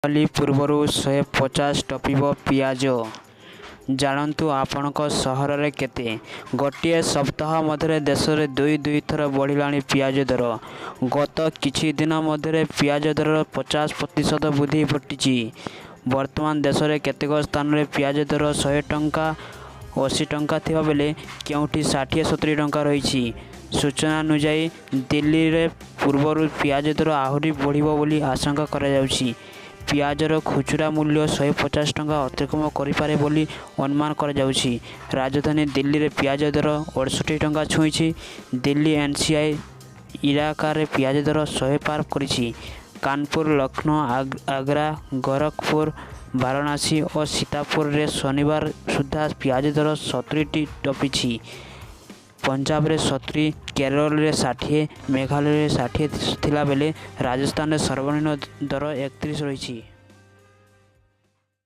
ଦୀପାବଳି ପୂର୍ବରୁ 150 ଟପିବ ପିଆଜ, ଜାଣନ୍ତୁ ଆପଣଙ୍କ ସହରରେ କେତେ? ଗୋଟିଏ ସପ୍ତାହ ମଧ୍ୟରେ ଦେଶରେ ଦୁଇ ଦୁଇ ଥର ବଢ଼ିଲାଣି ପିଆଜ ଦର। ଗତ କିଛି ଦିନ ମଧ୍ୟରେ ପିଆଜ ଦରର 50% ବୃଦ୍ଧି ଘଟିଛି। ବର୍ତ୍ତମାନ ଦେଶରେ କେତେକ ସ୍ଥାନରେ ପିଆଜ ଦର 100 ଟଙ୍କା 80 ଟଙ୍କା ଥିବା ବେଳେ କେଉଁଠି 60-70 ଟଙ୍କା ରହିଛି। ସୂଚନାନୁଯାୟୀ, ଦିଲ୍ଲୀରେ ପୂର୍ବରୁ ପିଆଜ ଦର ଆହୁରି ବଢ଼ିବ ବୋଲି ଆଶଙ୍କା କରାଯାଉଛି। ପିଆଜର ଖୁଚୁରା ମୂଲ୍ୟ 150 ଟଙ୍କା ଅତିକ୍ରମ କରିପାରେ ବୋଲି ଅନୁମାନ କରାଯାଉଛି। ରାଜଧାନୀ ଦିଲ୍ଲୀରେ ପିଆଜ ଦର 68 ଟଙ୍କା ଛୁଇଁଛି। ଦିଲ୍ଲୀ ଏନସିଆର ଇଲାକାରେ ପିଆଜ ଦର 100 ପାର କରିଛି। କାନପୁର, ଲକ୍ଷ୍ନୌ, ଆଗ୍ରା, ଗୋରଖପୁର, ବାରାଣସୀ ଓ ସୀତାପୁରରେ ଶନିବାର ସୁଦ୍ଧା ପିଆଜ ଦର 70 ଟପିଛି। ପଞ୍ଜାବରେ 70, କେରଳରେ 60, ମେଘାଳୟରେ 60 ଥିଲାବେଳେ ରାଜସ୍ଥାନରେ ସର୍ବନିମ୍ନ ଦର 31 ରହିଛି।